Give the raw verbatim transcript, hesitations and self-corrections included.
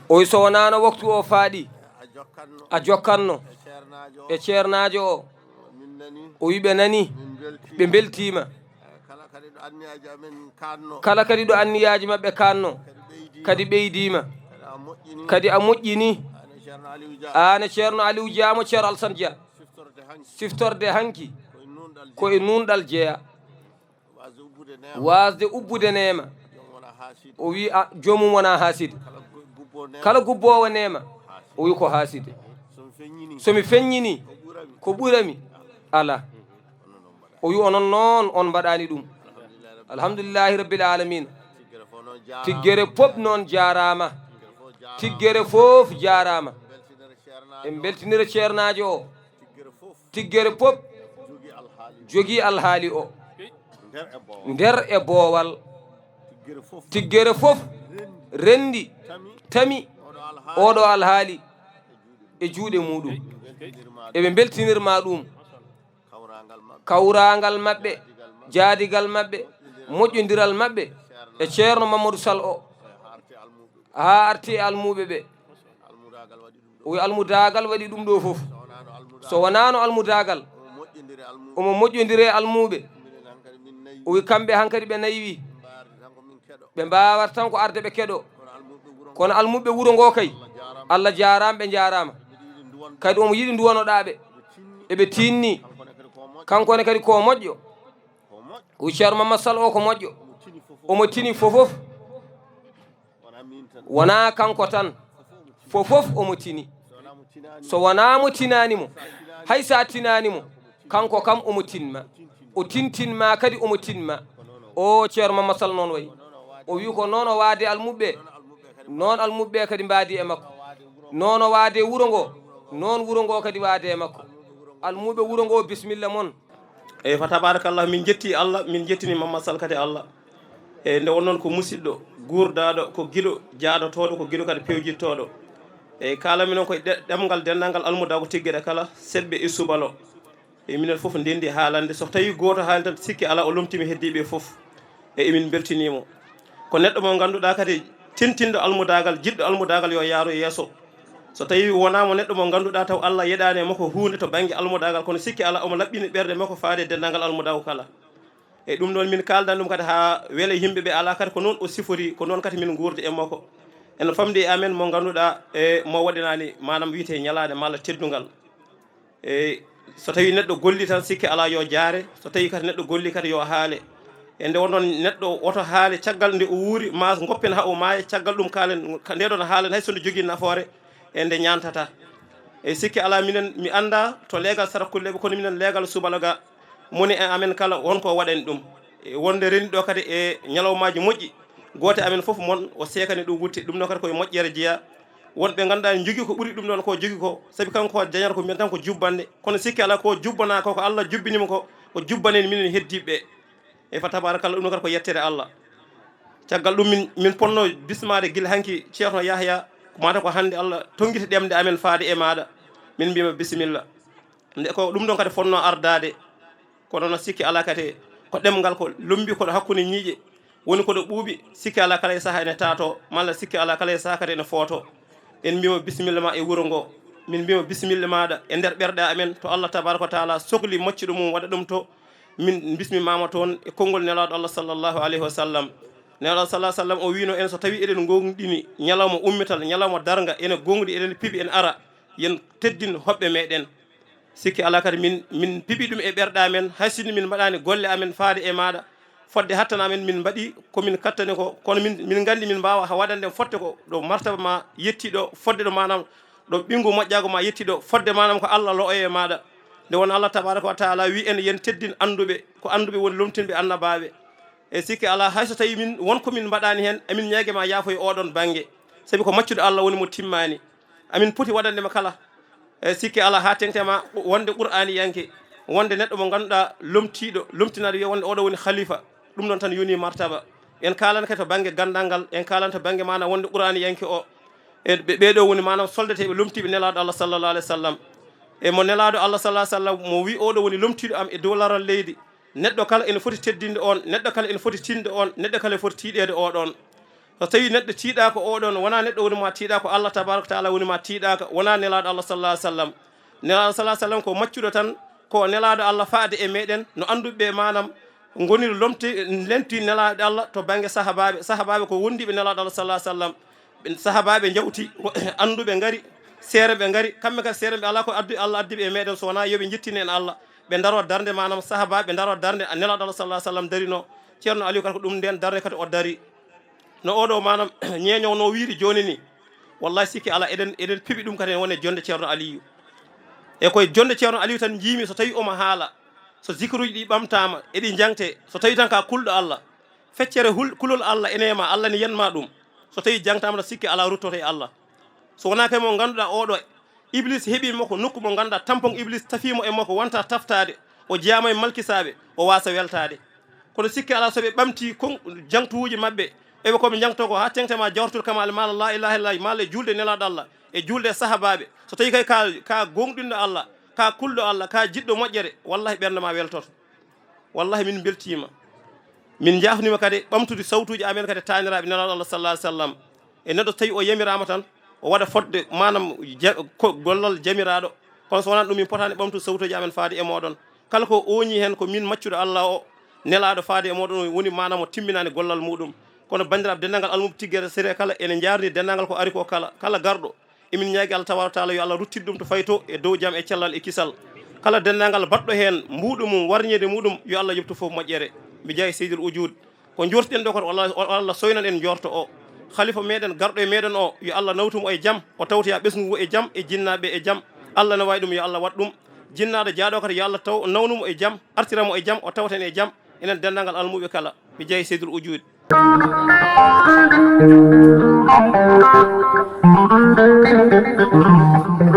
O wi so wonaano waktu o faaɗi, a jokkatno e ceernaajo o. O wi ɓe nani, ɓe mbeltiima. Kala kadi ɗo anniyaaji maɓɓe kaanno, kadi ɓeydiima. Kadi a moƴƴini. Aan e Ceerno Aliou Dia mo Ceerno Alassane Dia. Siftorde hanki ko e nuunɗal jeyaa. Waasde ubbude neema. O wi, a, joomum wona haasidi. Kala gubboowo neema, o wi ko haasidi. So mi feññini, ko ɓurami, alaa. O wi onon noon, on mbaɗaani ɗum. Alhamdulillahi rabbil alamina. Tiggere pop noon jaaraama. Tiggere fof jaaraama. En mbeltinira ceernaajo o. Tiggere pop jogii alhaali o. Nder e boowal. Tiggere fof renndi, tami oɗo alhaali e juuɗe muɗum. Eɓe mbeltinirma ɗum. Kawraangal maɓɓe, jaadigal maɓɓe, moƴƴondiral maɓɓe e Ceerno Mamadou Sall o, haa arti e almuuɓe ɓe. O wi almudaagal waɗi ɗum ɗo fof. So wonaano almudaagal, omo moƴƴondiri e almuuɓe. O wi kamɓe hankadi ɓe naywi. Ɓe mbaawata tan ko arde ɓe keɗo. Kono almuɓɓe wuro ngo kay, Allah jaaraama, ɓe njaaraama. Kadi omo yiɗi nduwanoɗaa ɓe. Eɓe tiinni. Kanko ne kadi ko moƴƴo. O wi Ceerno Mamad Sall o ko moƴƴo. Omo tini fofof. Wonaa kanko tan. Fofof omo tini. So wonaa mo tinaani mo, hay so a tinaani mo, kanko kam omo tinma. O tintinma kadi omo tinma. O Ceerno Mamad Sall noon wayi. O wi ko noon o waade almuɓɓe. Noon almuɓɓe kadi mbaadi e makko. Noon o waade wuro ngo. Noon wuro ngo kadi waade e makko. Almuɓe wuro ngo, bisimilla mon. Eyi, fa tabarakallah, min njetti Allah, min njettini Mamad Sall kadi Allah. Eyi, nde won noon ko musidɗo, guurdaaɗo, ko giɗo jaadotooɗo, ko giɗo kadi pewjittooɗo. Eyi, kaalami noon koye ɗe-, ɗemngal denndaangal almudaagu Tiggere kala, seɓɓe e subalo. E minen fof ndenndi haalande, so tawii gooto haali tan, sikki alaa o lomtiima heddiiɓe fof. E emin mbeltinii mo. Ko neɗɗo mo ngannduɗaa kadi tintinɗo almudaagal, jiɗɗo almudaagal yo yaaru yeeso. So tawii wonaa mo neɗɗo mo ngannduɗaa taw Allah yeɗaani e makko huunde to bannge almudaagal, kono sikki alaa omo laɓɓini ɓernde makko faade e denndaangal almudaagu kala. E ɗum ɗoon min kaaldan ɗum kadi haa wela yimɓe ɓe alaa kadi ko noon o sifori, ko noon kadi min nguurdi e makko. Ene famɗi e amen mo ngannduɗaa e mo waɗanaani maanaam wiyetee ñalaande malla teddungal. E so tawii neɗɗo golli tan, sikke alaa yo jaare, so tawii kadi neɗɗo golli kadi yo haale. E nde wonnoon neɗɗo woto haale caggal nde o wuuri, ma ngoppen haa o maaya, caggal ɗum kaalen, ka nde ɗoon haalen hay so nde jogii nafoore, e nde ñaantata. E sikke alaa, minen mi anndaa to leegal Sarakulleeɓe, kono minen leegal Subalo ga, moni e amen kala won ko waɗani ɗum. E wonde renndi ɗo kadi e ñalawmaaji moƴƴi, gooto e amen fof mon o seekani ɗum wutte, ɗum ɗo kadi koye moƴƴere jeyaa. Won ɓe ngannduɗaa ne njogii ko ɓuri ɗum ɗoon ko jogii ko, sabi kanko o dañata ko mbiyen tan ko jubbannde. Kono sikki alaa ko jubbana ko, ko Allah jubbini mo ko, o jubbanani minen heddiiɓe ɓe. E fa tabarakallah, ɗum ɗo kadi ko yettere Allah. Caggal ɗum min, min ponno bismaade gila hanki Ceerno Yahya, ko mata ko hannde Allah tonngiti ɗemɗe amen faade e maaɗa. Min mbiyama bisimilla. Nde ko ɗum ɗon kadi fotnoo ardaade, kono no sikki alaa kadi ko ɗemngal ko lombi koɗo hakkunde ñiiƴe, woni koɗo ɓuuɓi, sikki alaa kala e sahaa ene taatoo, malla sikki alaa kala e sahaa kadi ene footoo. En mbiyama bisimilla ma e wuro ngo, min mbiyama bisimilla maaɗa e nder ɓerɗe amen, to Allah tabaraka wa taala sokli maccuɗo mum waɗa ɗum to, min bismimaama toon e konngol Nelaaɗo Allah sallallahu alayhi wa sallam. Nelaaɗo sallallahu alayhi wa sallam o wiino en, so tawii eɗen ngoongɗini ñalawma ummital, ñalawma darnga, ene goongɗi, eɗen piɓi, en ara, yen teddin hoɓɓe meɗen. Sikki alaa kadi min, min piɓi ɗum e ɓerɗe amen, hay sinno min mbaɗaani golle amen faade e maaɗa, fodde hattana amen min mbaɗi ko min kattani ko, kono min, min nganndi min mbaawa waɗande fotte ko ɗo martaba ma yetti ɗo, fodde ɗo maanaam ɗo ɓinngu moƴƴaagu ma yetti ɗo, fodde maanaam ko Allah lo'oye e maaɗa. Nde won Allah tabaraka wa taala wi en yen teddin annduɓe, ko annduɓe woni lomtinɓe annabaaɓe. E sikki alaa, hay so tawii min won ko min mbaɗaani heen, emin ñaagi ma yaafo e oɗon bannge, sabi ko maccuɗo Allah woni mo timmaani. Amin poti waɗande ma kala. E sikki alaa, haa teŋti ma wonde Qur'aaniyanke, wonde neɗɗo mo ngannduɗaa lomtiiɗo, lomtinaaɗo, wiya wonde oɗo woni khalifa. Ɗum ɗon tan yoni martaba. En kaalana kadi to bannge ganndal ngal, en kaalana to bannge maanaam wonde Qur'aaniyanke o. E ɓe, ɓee ɗoo woni maanaam soldateeɓe lomtiiɓe Nelaaɗo Allah sallallahu alayhi wa sallam. E mo Nelaaɗo Allah sallallahu alayhi wa sallam mo wi oɗo woni lomtiiɗo am e dow laral leydi. Neɗɗo kala ene foti teddinde on, neɗɗo kala ene foti tinde on, neɗɗo kala ene foti tiiɗeede oɗon. So tawii neɗɗo tiiɗaaka oo ɗoon, wonaa neɗɗo woni ma tiiɗaa, ko Allah tabaaraka wa taala woni ma tiiɗaaka, wonaa Nelaaɗo Allah sallallaahu alayhi wa sallam. Nelaaɗo sallallaahu alayhi wa sallam ko maccuɗo tan, ko Nelaaɗo Allah faade e meeɗen, no annduɓe maanam ngoniri lomti, lenti Nelaaɗo Allah to bannge sahabaaɓe. Sahabaaɓe ko wondiiɓe Nelaaɗo Allah sallallaahu alayhi wa sallam. Ɓe, sahabaaɓe njawti, annduɓe ngari, seereɓe ngari, kamɓe kadi seereɓe alaa ko addi, Allah addi ɓe e meeɗen so wonaa yo ɓe njettine en Allah. Ɓe ndaroo darnde maanam sahabaaɓe, ɓe ndaroo darnde Nelaaɗo Allah sallallaahu alayhi wa sallam darinoo. Ceerno Aliyu kadi ko ɗum ndeen darnde kadi o darii. No oo ɗoo maanam ñeeñow no wiiri jooni nii, wallahi sikke alaa eɗen, eɗen piɓi ɗum kadi wone jonnde Ceerno Aliyu. E koye jonnde Ceerno Aliyu tan njiimi so tawii omo haala, so zikruuji ɗi ɓamtaama, eɗi njangtee, so tawii tan ka kulɗo Allah, feccere hul-, kulol Allah ene e ma, Allah ne yenma ɗum. So tawii jangtaama tan sikke alaa ruttoto e Allah. So wonaa kay mo ngannduɗaa oo ɗoo, Iblis heɓii mo ko nokku mo ngannduɗaa tampon Iblis tafii mo e makko wonta taftaade, o jeyaama e malkisaaɓe, o waasa weltaade. Kono sikke alaa so ɓe ɓamtii kon jangtuuji maɓɓe, eɓe ko ɓe njangtoo ko haa teŋti ma jawharatul kamaal, maa la ilaha illallah, maa le juulde Nelaaɗo Allah, e juulde sahabaaɓe. So tawii kay ka, ka gooŋɗinɗo Allah, ka kulɗo Allah, ka jiɗɗo moƴƴere, wallahi ɓernde ma weltoto. Wallahi min mbeltiima. Min njaafniima kadi ɓamtude sawtuuji amen kadi taaniraaɓe Nelaaɗo Allah sallallaahu alayhi wa sallam. E neɗɗo so tawii o yamiraama tan, o waɗa fodde maanam ja-, ko gollal jamiraaɗo. Kono so wonaa ɗum, min potaani ɓamtude sawtuuji amen faade e mooɗon. Kala ko ooñii heen ko min maccuɗo Allah o, Nelaaɗo faade e mooɗon, o woni maanam o timminaani gollal muuɗum. Kono banndiraaɓe, denndaangal almuɓe Tiggere Siree kala, ene njaarni denndaangal ko ari ko kala, kala garɗo. Emin ñaagi Allah tabaaraka wa taala yo Allah ruttid ɗum to fayi to e dow jam e cellal e kisal. Kala denndaangal baɗɗo heen mbuuɗu mum, warñeede muɗum, yo Allah yoɓtu fof moƴƴere. Bi jaahi Seydil Wujuud. Ko njoortiɗen ɗo kon, Allah, Allah soynan en njoorto o. Khalifa meɗen garɗo e meɗen o, yo Allah nawtu mo e jam, o tawtoya ɓesngu ngu e jam, e jinnaaɓe e jam. Allah ne waawi ɗum, yo Allah waɗ ɗum. Jinnaaɗo jaaɗo kadi, yo Allah taw, nawnu mo e jam, artira mo e jam, o tawten e jam. Enen denndaangal almuɓe kala. Bi jaahi Seydil Wujuud.